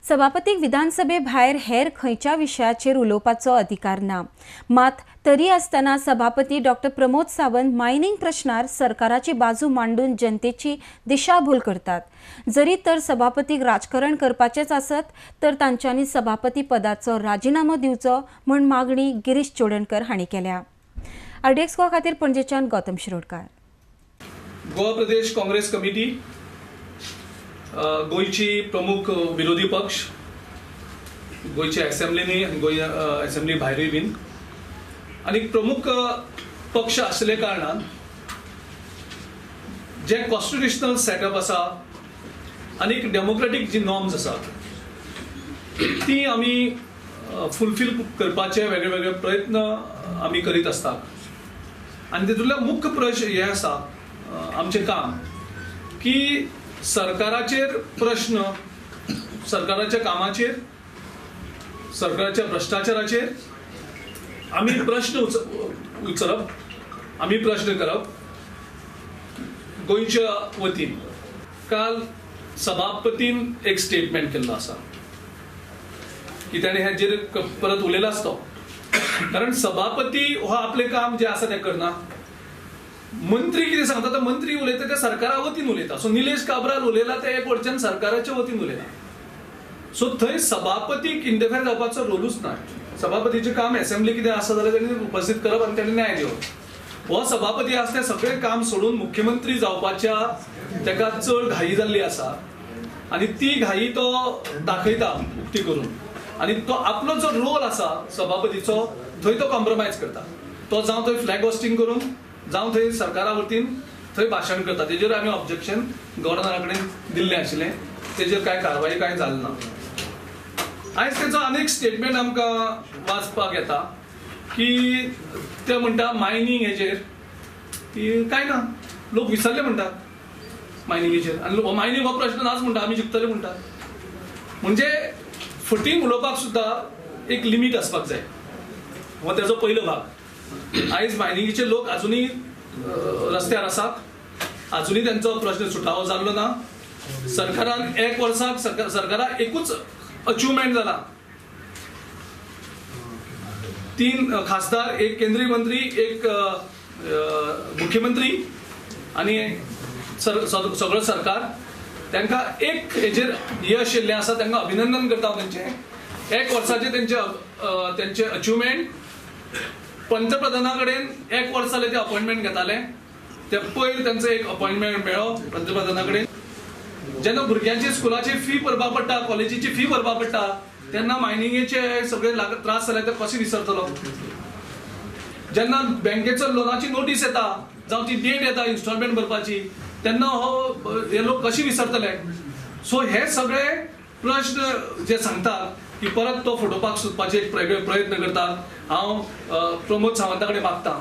सभापतीक विधानसभे भायर हेर खंयच्या विशयाचेर उलोवपाचो अधिकार ना. मात तरी आसतना सभापती डॉक्टर प्रमोद सावंत मायनिंग प्रश्नार सरकाराची बाजू मांडून जनतेची दिशाभूल करतात. जरी तर सभापतीक राजकारण करपाचेच आसत तर तांच्यांनी सभापती पदाचो राजिनामो दिवचो म्हूण मागणी गिरीश चोडणकर हांणी केल्या. आरडीएक्स गोवा खातीर पणजेच्यान गौतम शिरोडकार. गोवा प्रदेश काँग्रेस कमिटी गोंयची प्रमुख विरोधी पक्ष, गोंयच्या असेंब्लीनी आनी गोंय असेंब्ली भायरूय बीन आनी प्रमुख पक्ष आसले कारणान जे कॉन्स्टिट्युशनल सेटअप आसा आनी डेमोक्रेटीक जी नॉर्म्स आसा ती आमी फुलफील करपाचे वेगळे वेगळे प्रयत्न आमी करीत आसतात. आनी तितूंतलो मुख्य प्रश्न हे आसा आमचें काम की सरकाराचेर प्रश्न, सरकाराच्या कामाचेर, सरकाराच्या भ्रश्टाचाराचेर आमी प्रश्न उचलप, आमी प्रश्न करप गोंयच्या वतीन. काल सभापतीन एक स्टेटमेंट केल्लो आसा की ताणें हेजेर परत उलयला आसतो, कारण सभापती हो आपलें काम जें आसा तें करना. मंत्री कितें सांगता तर मंत्री उलयता ते सरकारा वतीन उलयता. सो निलेश काब्राल उलयला ते एक वटच्यान सरकाराच्या वतीन उलयला. सो थंय सभापतीक इंटरफेर जावपाचो रोलूच ना. सभापतीचें काम असेंब्ली कितें आसा जाल्यार तेणी उपस्थीत करप आनी तेणी न्याय दिवप. हो सभापती आसा तें सगळें काम सोडून मुख्यमंत्री जावपाच्या तेका चड घाई जाल्ली आसा आनी ती घाई तो दाखयता उक्ती करून, आनी तो आपलो जो रोल आसा सभापतीचो थंय तो कॉम्प्रोमायज करता. तो जावं थंय फ्लॅग होस्टिंग करून, जावं थंय सरकारा वतीन थंय भाशण करता. तेजेर आमी ऑब्जेक्शन गव्हर्नरा कडेन दिल्लें आशिल्लें, तेजेर कांय कारवाई कांय जाली ना. आयज तेचो आनीक स्टेटमेंट आमकां वाचपाक येता की ते म्हणटा मायनींग हेजेर की कांय ना, लोक विसरले म्हणटा मायनिंगेचेर, आनी मायनींग हो प्रश्न नाच म्हणटा, आमी जिखतले म्हणटा. म्हणजे फटींग उलोवपाक सुद्दां एक लिमीट आसपाक जाय. हो तेजो पयलो भाग. आयज मायनिंगेचे लोक अजुनूय रस्त्यार आसात, अजुनूय तेंचो प्रश्न सुटावो जाल्लो ना. सरकारान एक वर्साक सरकाराक एकूच अचिवमेंट जाला, 3 खासदार, 1 केंद्रीय मंत्री, 1 मुख्यमंत्री आनी सगळो सरकार. तांकां एक हेजेर यश येयल्लें आसा, तांकां अभिनंदन करता हांव तेंचें. एक वर्साचें तेंचें अचिवमेंट. पंतप्रधाना कडेन एक वर्स जालें ते अपॉयंटमेंट घेताले, ते पयर तेंचो एक अपॉयंटमेंट मेळ्ळो पंतप्रधाना कडेन. जेन्ना भुरग्यांची स्कुलाची फी भरपा पडटा, कॉलेजीची फी भरपा पडटा, तेन्ना मायनिंगेचे सगळे त्रास जाले ते कशें विसरतलो. जेन्ना बँकेचो लोनाची नोटीस येता, जावं ती डेट येता इन्स्टॉलमेंट भरपाची, तेन्ना हो हे लोक कशे विसरतले. सो हे सगळे प्रश्न जे सांगतात की परत तो फटोवपाक सोदपाचे एक प्रयत्न करता. हांव प्रमोद सावंता कडेन मागता,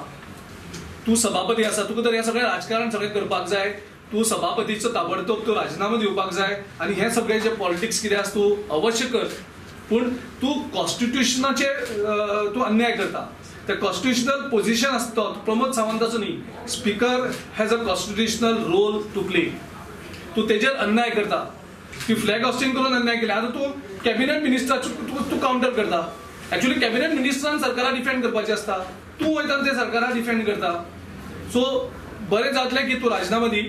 तूं सभापती आसा, तुका तर हें सगळें राजकारण सगळें करपाक जाय, तूं सभापतीचो ताबडतोब तूं राजिनामो दिवपाक जाय आनी हें सगळें जें पॉलिटिक्स कितें आसा तूं अवश्य कर, पूण तूं कॉन्स्टिट्युशनाचेर तूं अन्याय करता. ते कॉन्स्टिट्युशनल पोझिशन आसता तो प्रमोद सावंताचो न्ही. Speaker has a constitutional role to play. तूं तेजेर अन्याय करता. ती फ्लॅग होस्टिंग करून अन्याय केले. आतां तूं कॅबिनेट मिनिस्टराचो तूं कावंटर करता. एक्चुअली कॅबिनेट मिनिस्टरान सरकारा डिफेंड करपाचें आसता, तूं वयता ते सरकारा डिफेंड करता. सो बरें जातलें की तूं राजिनामो दी.